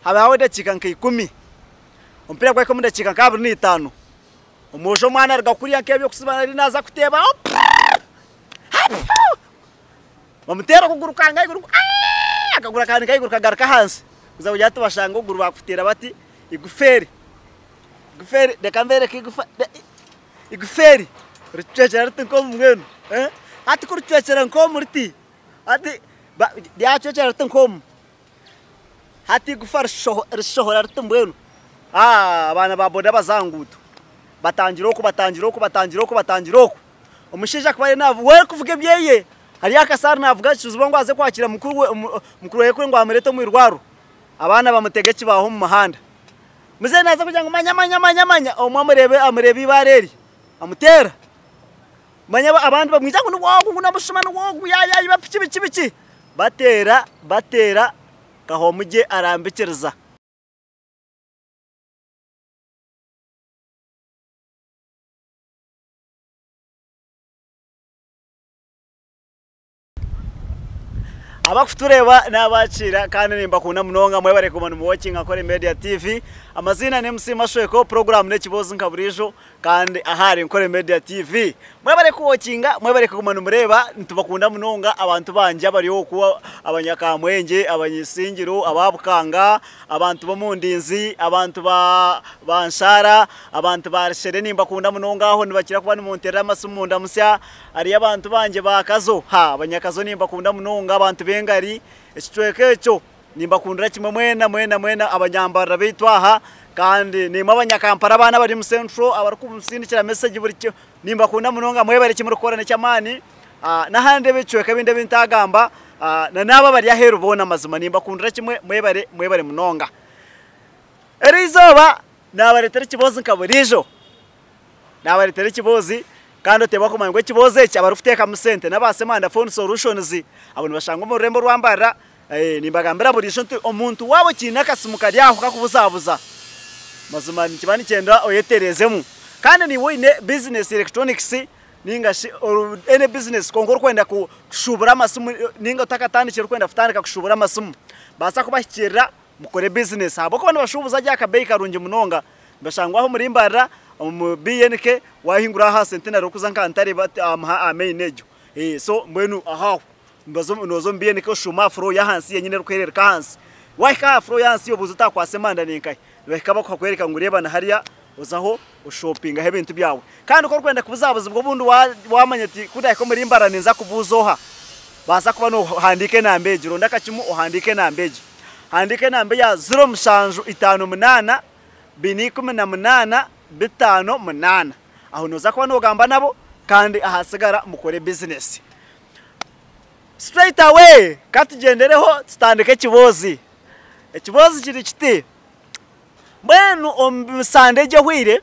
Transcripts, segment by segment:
Habaho edakiika nka ikumi, omupiira gwahika omu dakiika nka abiri n'eitaano, omwojo omwana aruga kuriya nk'eby'okusiba ari naaza kuteeba bamuteera okuguru kanga ahaiguru akaguru akahanika ahaiguru kagaruka ahansi kuza kugira bati bashanga okuguru bakuteera bati igufa eri, igufa eri reka mbereke igufa igufa eri ricwekyera riti nk'omu mbwenu hati ku ricwekyera nk'omu riti hati ryacwekyera riti nk'omu. Hati eigufa rishohora riti mbwenu abaana ba boda baza aha nguuto batangira oku batangira oku batangira oku batangira oku. Omushaija kuba ariyo naavuga we arikuvuga ebyeye ari aha kasaari naavuga kizibu ngu aze kwakira mukuru we mukuru we ngu amureete omu irwariro abaana bamutega ekibaaho omu muhanda. Muzeeyi naaza kugira ngu manya manya manya manya omwe amureeba eibaare eri amuteera. Manya abandi bamwija ngu niwe ogu ngu n'omushuma niwe ogu yaayiba piki biki biki. Bateera bateera Kahomugye arambikiriza. Abakutureeba n'abakiira kandi nimbakunda munonga mwebare kuguma nimuwokinga Nkore Media TV. Amaziina ni MC Mashweko, puroguraamu n'ekiboozi nka buriijo kandi ahari Nkore Media TV. Mwebare kuwokinga, mwebare kuguma nimureeba, nitubakunda munonga abantu bangye abari oku, abanyakamwengye, abanyaisingiro, aba Bukanga, abantu b'omu Ndinzi, abantu ba ba Nshaara, abantu ba Rushere nimbakunda munonga aho nibakira kuba nimunteerera amasimu mundamutsya. Hariyo abantu bangye ba Kazo, ha abanyakazo nimbakunda munonga, abantu b'engari, ekicweka ekyo nimbakundira kimwe mwena mwena mwena abanyambarira baitu aha kandi naimwe abanyakampala abaana abari omu Central abarikunsindikira mesegi buri kiro nimbakunda munonga mwebare eki murikukora n'eky'amaani n'ahandi ebicweka ebindi ebi ntagamba na n'abo abari aheeru boona mazima nimbakundira kimwe mwebare mwebare munonga. Eriizooba naabareetera ekiboozi nka buriijo. Naabareetera ekiboozi kandi oteebwa kumanya ngu ekiboozi eki abarikuteekamu sente n'aba Semanda Phone Solutions abo nibashangwa omu rurembo orwa Mbarara. Nimbagambira buriijo nti omuntu waaba okiine akasimu kari aho kakubuzabuza, mazima nikiba nikyenda oyetereezemu. Kandi naiwe oine bizinesi electronics ninga shi any business kwonka orikwenda kushuubura amasimu ninga otakatandikire orikwenda kutandika kushuubura amasimu, baasa kubahikiirira mukore bizinesi ahabw'okuba nibashuubuza gye aha kabeeyi karungi munonga. Nibashangwa aho omuri Mbarara omu BNK waahingura aha Centenary orikuza nka Ntare aha main egyo. So mbwenu aho aho nooza omu BNK oshuuma aha floor y'ahansi yenyine erikuhereruka ahansi. Waahika aha floor y'ahansi obuuza oti ahakwase emanda ni nkahi? Nibahika bakakworeka ngu reeba na hariya ozaho oshopingaho ebintu byawe. Kandi ku orikwenda kubuzaabuzibwa obundi waamanya oti ku ndaahike omuri Mbarara ninza kubuuza oha? Baasa kuba noohandiika enamba egi, ronda akacumu ohandiike enamba egi. Handiika enamba eya 0758 418 58. Aho nooza kuba noogamba nabo kandi ahasigara mukore bizinesi. Straight away ka tugyendereho tutandike ekiboozi. Ekiboozi kiri kiti, mbwenu omu sande egi ehweire,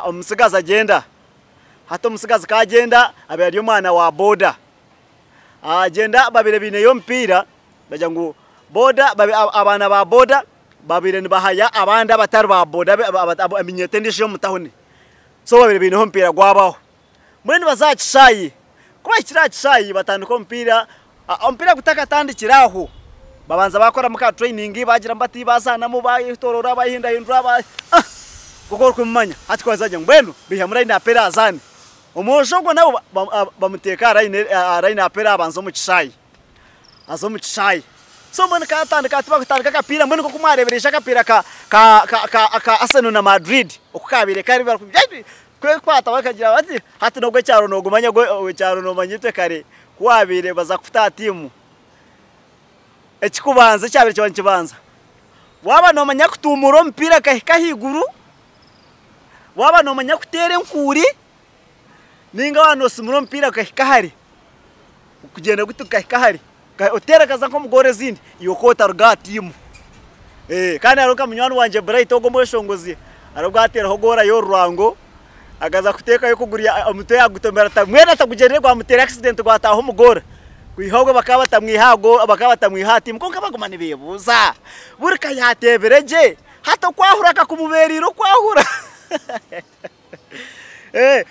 omutsigazi agyenda. Hati omutsigazi ku agyenda abaire ari omwana wa boda. Agyenda babaire baineyo omupiira bagira ngu boda abaana ba boda babaire nibahaya abandi abatari ba boda eminyeeto endiijo ey'omu tawuni. So babaire baineho omupiira gwabaho. Mbwenu baza aha kishaayi, ku bahikire aha kishaayi batandika omupiira, omupiira gutakatandikire aho, babanza baakoramu ka training baagiramu bati baazaanamu baayetooroora baayehindahindura ba nk'oku orikumumanya. Hati ku baaza bagira ngu mbwenu baihamu line apeere azaane. Omwojo ogwo nawe bamuteeka aha line apeere abanze omu kishaayi. Aza omu kishaayi. So mbwenu kaatandika ati bakutandika akapiira mbwenu nk'oku mwareebire ija akapiira ka ka ka ka aka Arsenal na Madrid oku kaabaire kari kwekwata bakagira bati hati n'ogwo ekyaro noogumanya ogwo ekyaro noomanya itwe kare ku waabaire baza kuta aha tiimu ekikubanza ekyabaire kiba nikibanza waaba noomanya kutuumuura omupiira gukahika ahaiguru, waaba noomanya kuteera enkuuri. Ninga waaba noosimura omupiira gukahika hare, kugyenda guti gukahika hare, oteera gukaza nk'omu goolo ezindi, iwe okaba otaruga aha tiimu. Kandi hariho nka munywani wangye Bright ogwo omweshongozi, hariho obu yaateeraho goolo y'orurwango, akaza kuteekayo okuguru omutwe yaagutomera mbwenu atagugyendeire gwamuteera accident gwataaha omu goolo. Kwiha obwo bakaba batamwiha aha goolo bakaba batamwiha aha tiimu kwonka baguma nibeebuuza, buri ka yaateebire gye, hati okwahura kakumubeereire okwahura.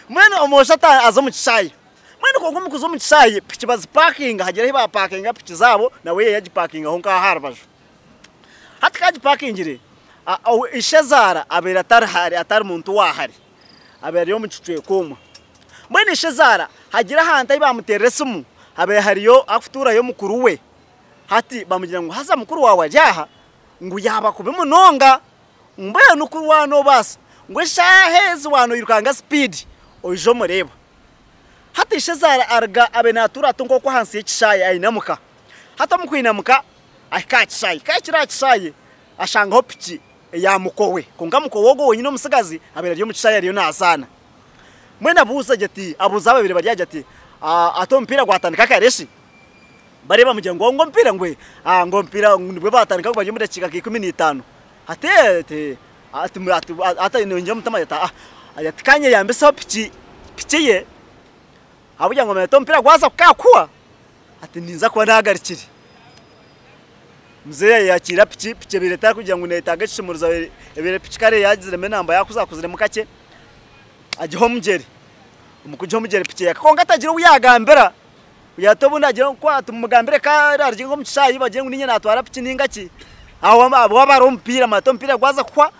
Mbwenu omwojo aza omu kishaayi. Mbwenu kwonka omu kuza omu kishaayi, piki bazipakinga, hagira ahu baapakinga piki zaabo, nawe yagipakingaho nk'aho aha rubaju. Hati. agipakingire, ishezaara abaire atari hare atari muntu wa hare, abaire ari omu kicweka omwe. Mbwenu ishezaara hagira ahantu ahi baamuteerera esimu habaire hariyo arikutuurayo mukuru we. Hati bamugira ngu haza mukuru waawe ari aha ngu yaaba kubi munonga mbwenu kuri waaba noobaasa ngu eshaaha ezi waaba noirukanga sipiidi oije omureebe. Hati ishezaara aruga abe naatuura ati nk'oku ahansi y'ekishaayi ainamuka. Hati omu kwinamuka ahika aha kishaayi, ku ahikire aha kishaayi ashangaho piki eya mukowe kwonka mukowe ogwo wenyine omutsigazi abaire ari omu kishaayi ariyo naazaana. Mbwenu abuuza gye ati, abuuza ababaire bari agye ati, Ati omupiira gwatandika kare shi? Bariya bamugira ngu ngu omupiira ngu ngu omupiira nibwo batandika ngu bari omu dakiika nka 15. Ati ati ati ati nongyera omutima ati ah ati kanyeyambiseho piki piki ye ahabw'okugira ngu amanya ati omupiira gwaza kukakuhwa ati ninza kuba nagarukire. Muzeeyi yayakiira piki, piki ebaire etarikugira ngu neyetaaga ekishumuruzo ebaire piki kare yagiziremu enamba yakuzakuziremu kakye agiha omugyere, omu kugiha omugyere piki eyaka kwonka atagira ou yagambira. Kugira ati obundi agire ngu ku tumugambire ku arugye nk'omu kishaayi bagire ngu niinye naatwara piki nainga ki, aho waaba hariho omupiira manya ati omupiira gwaza kuhwa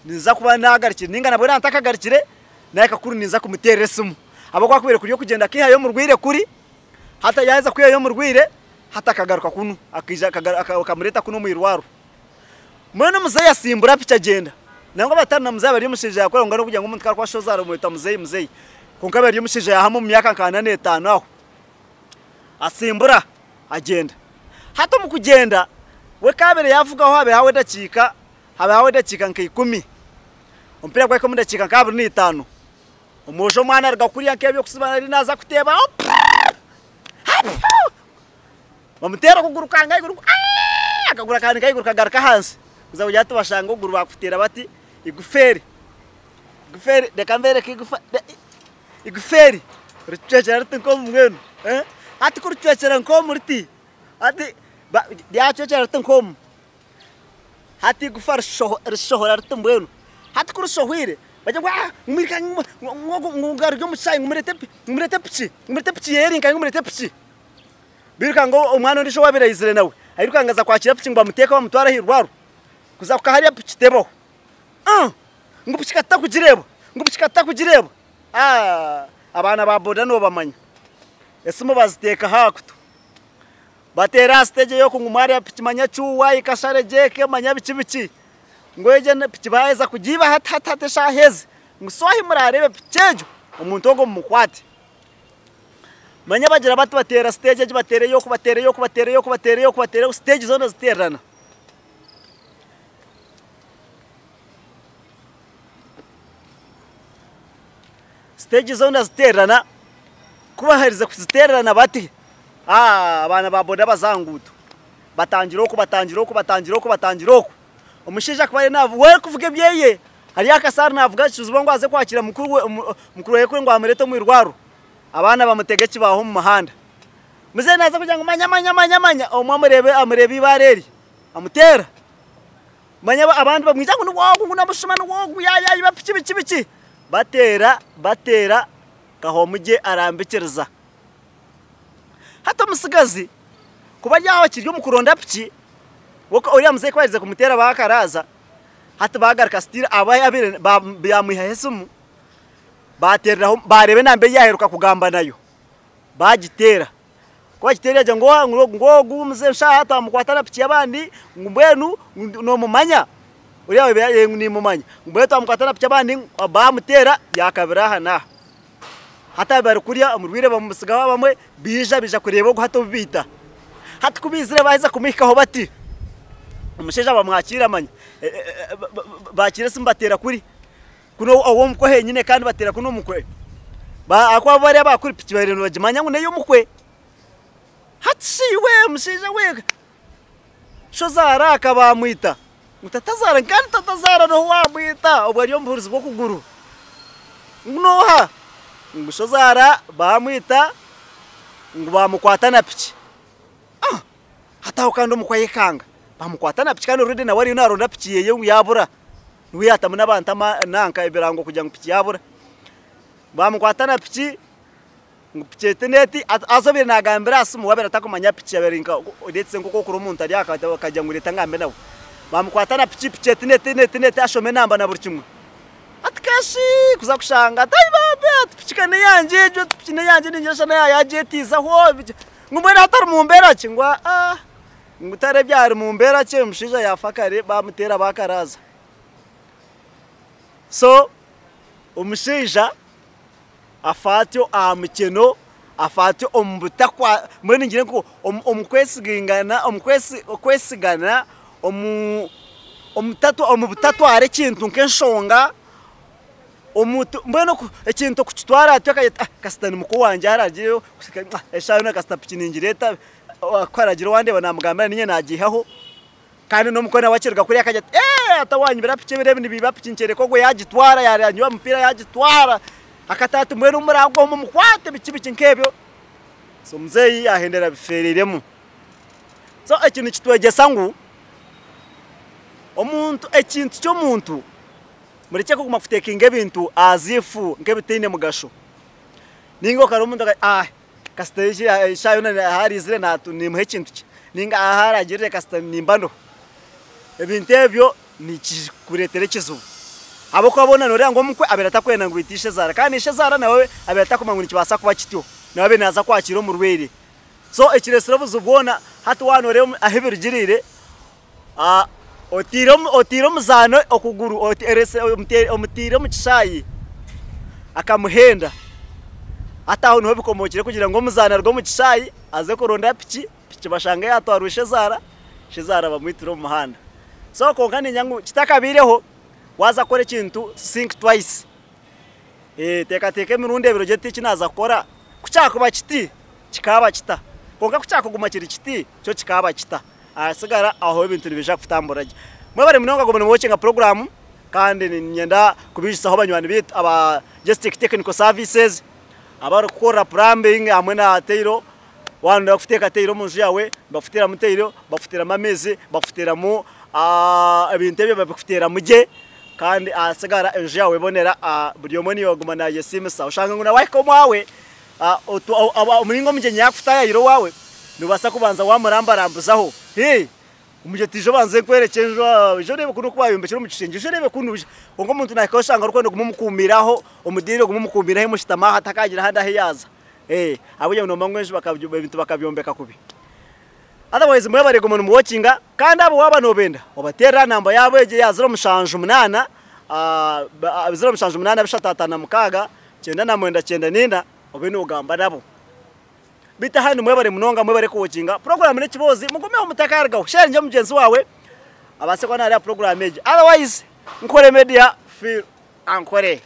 ninza kuba naagarukire nainga nabwo naaba ntakagarukire naahika kuri ninza kumuteerera esimu. Ahabw'okuba akubaire kuri okugyenda akaihayo omurwaire kuri, hati yaaheza kwihayo omurwaire hati akagaruka kunu akaija akamureeta kunu omu irwariro. Mbwenu omuzeeyi asimbura piki agyenda. Nangwa batari na muzeeyi aba ari omushaija yaakura kwonka n'okugira ngu omuntu ku arikuba ashoza omweta muzeeyi muzeeyi. Kwonka aba ari omushaija yaahama omu myaka nka ana n'etaano aho. Asimbura agyenda. Hati omu kugyenda, we ku abaire yaavugaho haabaire hahwaho edakiika, haabaire hahwaho edakiika nka ikumi. Omupiira gwahika omu dakiika nka abiri n'eitaano. Omwojo omwana aruga kuriya nk'eby'okusiba ari naaza kuteeba, Bamuteera okuguru kanga ahaiguru aah! Akaguru akandi k'ahaiguru kagaruka ahansi kuza kugira ati bashanga okuguru bakuteera bati igufa eri, igufa eri reka mbereke igufa igufa eri ricwekyera riti nk'omu mbwenu hati ku ricwekyera nk'omu riti hati ryacwekyera riti nk'omu hati igufa rishohora riti mbwenu hati ku rishohwire bagira ngu aah mwirukangye ngu aruge omu kishaayi ngu mureete piki ngu mureete piki ye eri nkahi ngu mureete piki. Biruka ngu omwana ondiijo owaabaire aizire nawe airuka ngu aza kwakira piki ngu bamuteeke bamutware aha irwariro. Kuza kuhika hariya piki tebaho. Uh! Ngu piki ka tutakugireeba, ngu piki ka tutakugireeba. Aah! Abaana ba boda noobamanya. Esimu baziteeka aha kutu. Bateera aha siteegi ey'oku ngu mwariya piki manya cuuwa, kashare gyeke manya biki biki. Ngu egyo piki baaheza kugiiba hati hati hati eshaaha ezi. Ngu so ahi muraareebe piki egyo, omuntu ogwo mumukwate. Manya bagira bati bateera siteegi egi bateera ey'oku bateera ey'oku bateera ey'oku bateera ey'oku bateera ey'oku siteegi zoona ziteererana. Siteegi zoona ziteererana, ku baherize kuziteererana bati, abaana ba boda baza aha nguuto batangira oku batangira oku batangira oku batangira oku. Omushaija kuba ariyo naavuga, we arikuvuga ebyeye, hariyo akasaari naavuga kiziba ngu aze kwakira mukuru we mukuru we kwe ngu amureete omu irwariro. Abaana bamutega ekibaaho omu muhanda. Muzeeyi naaza kugira ngu manya manya manya manya, omwe amureeba amureeba eibaare eri, amuteera. Manya abandi bamwija ngu niwe ogu ngu n'omushuma niwe ogu yaayiba piki biki biki. Bateera bateera Kahomugye arambikiriza. Hati omutsigazi kuba ari aho akiri omu kuronda piki, oriya muzeeyi ku yaaherize kumuteera baakaraaza, hati baagaruka still abu yaabaire baamwihaho esimu, baateereraho baareeba enamba ei yaaheruka kugamba nayo, baagiteera. Ku baagiteera yaagira ngu ngu ogu muzeeyi shaaha twamukwata na piki y'abandi ngu mbwenu noomumanya? Oriya yaagira ngu niimumanya. Ngu mbwenu twamukwata na piki y'abandi baamuteera yaakabira aha n'aha. Hati abu barikurya omurwaire bamutsigaho abamwe baija baija kureeba ogu hati obu baita. Hati ku baizire baaheza kumuhikaho bati, omushaija bamwakiira manya baakiira esimu bateera kuri kunu ow'omukwe henyine kandi bateera kunu omukwe. Ahakuba bo bariya aba kuri piki babaire nibagimanya ngu n'ey'omukwe. Hati shi iwe mushaija we shozaara aka baamwita ngu tatazaara kandi tatazaara n'oha owaamwita obwo ari omu buhurizi bw'okuguru ngu n'oha ngu shozaara baamwita ngu baamukwata na piki ah hati aho kandi omukwe ayekanga baamukwata na piki kandi already nawe ariyo naaronda piki yeye ngu yaabura niwe yaatamu n'abantu nanka ebirango kugira ngu piki yaabura baamukwata na piki. Ngu piki eti n'eti, haza obaire naagambira aha simu waaba atakumanya piki yaaba eri nka let's say nk'oku orikureeba omuntu ari aha akagira ngu reeta ngambe nawe. Bamukwata na pikipiki eti n'eti n'eti n'eti ashoma enamba na buri kimwe. Ati keshi kuza kushanga ati ai bambe ati piki ka n'eyangye egyo ati piki n'eyangye ningira shana yagyetiizaho biki ngu mbwenu hati ari mu mbeera ki? Ngu aa ngu tareebye ari mu mbeera ki omushaija yaafa kare baamuteera baakaraaza. So omushaija afa atyo aha mukyeno, afa atyo omu butakwa mbwenu ngire ngu omu kwesigingana omu kwesigana omu omu butatwara ekintu nk'enshonga, omu mbwenu ekintu okukitwara atyo akagira ati kasita ni muka wangye aragireyo eshaaha yoona kasita piki ningireeta ku araagira owandeeba naamugambira niinye naagiihaho. Kandi n'omukono nawe akiruga kuriya akagira ati, Eeh ata wanyibira piki ebiro ebi nibiiba piki nikyereka ogwo yaagitwara yaanywa omupiira yaagitwara. Akataha ati mbwenu muragwaho mumukwate biki biki nk'ebyo. So muzeeyi yaahendera abifeereiremu. So eki nikitwegyesa ngu omuntu ekintu ky'omuntu murekye kuguma kutekinga ebintu as if nk'ebitaine mugasho. Ninga okareeba omuntu akagira ah Kasita eshaaha yoona ahu araizire niimuha ekintu kye nainga ahu aragirire kasita nimba ndiho. Ebintu ebyo nikikureetera ekizibu ahabw'okuba boona nooreeba ngu omukwe abaire atakwenda ngu baite ishezaara kandi na ishezaara nawe abaire atakumanya ngu nikibaasa kuba kityo nawe abaire naaza kwakiira omurwaire. So ekireetsire obuzibu bwona hati waaba nooreeba ahu birugiriire, oteire omuzaani okuguru omutaire omu kishaayi akamuhenda hati aho niho bikomookire kugira ngu omuzaani aruge omu kishaayi aze kuronda piki, piki bashange yaatwarwa ishezaara, ishezaara bamwitire omu muhanda. So kwonka niinyenda ngu kitakabaireho waaza kukora ekintu think twice. Teekateeka emirundi ebiri ogire oti eki naaza kukora ku kyakuba kiti kikaaba kita, kwonka ku kyakuguma kiri kiti kyo kikaaba kita. Ahasigara aho ebintu nibiija kutambura gye. Mwebare munonga guma nimuwokinga puroguraamu kandi niinyenda kubiijusaho banywani baitu aba Gestic Technical Services abarikukorera plumbing hamwe na tailo. Waaba nooyenda kuteeka tailo omu nju yaawe, nibakuteeramu tailo, bakuteeramu amaizi, bakuteeramu ebintu ebyo babikuteeramu gye kandi ahasigara enju yaawe ebonera buri omwe niiwe oguma naayesiimisa. Oshanga ngu na waahika omwawe Omuringo omugyenyi yaakutaayayira owaawe, noobaasa kubanza waamurambarambuzaho. Hee, omugyenyi ati ija obanze nkwerekye enju, ija oreebe kunu oku baayombekire omu kishengye, ija oreebe kunu. Kwonka omuntu naahika oshanga orikwenda ogume omukuumiire aho, omudiire ogume omukuumiire ahu mushutami aho atakaagira ahandi ahu yaaza. Ahabw'okugira ngu noomanya ngu enju ebintu bakabyombeka kubi. Otherwise mwebare guma nimuwokinga kandi abo waaba noobenda obateerere aha namba yaabo egyo eya 078, 078 356 99 94 obe noogamba nabo. Beitu ahandi mwebare munonga mwebare kuwokinga puroguraamu n'ekiboozi mugumeho mutakarugaho sharinga mugyenzi waawe abaase kuba naareeba puroguraamu egi otherwise Nkore Media feel Ankore.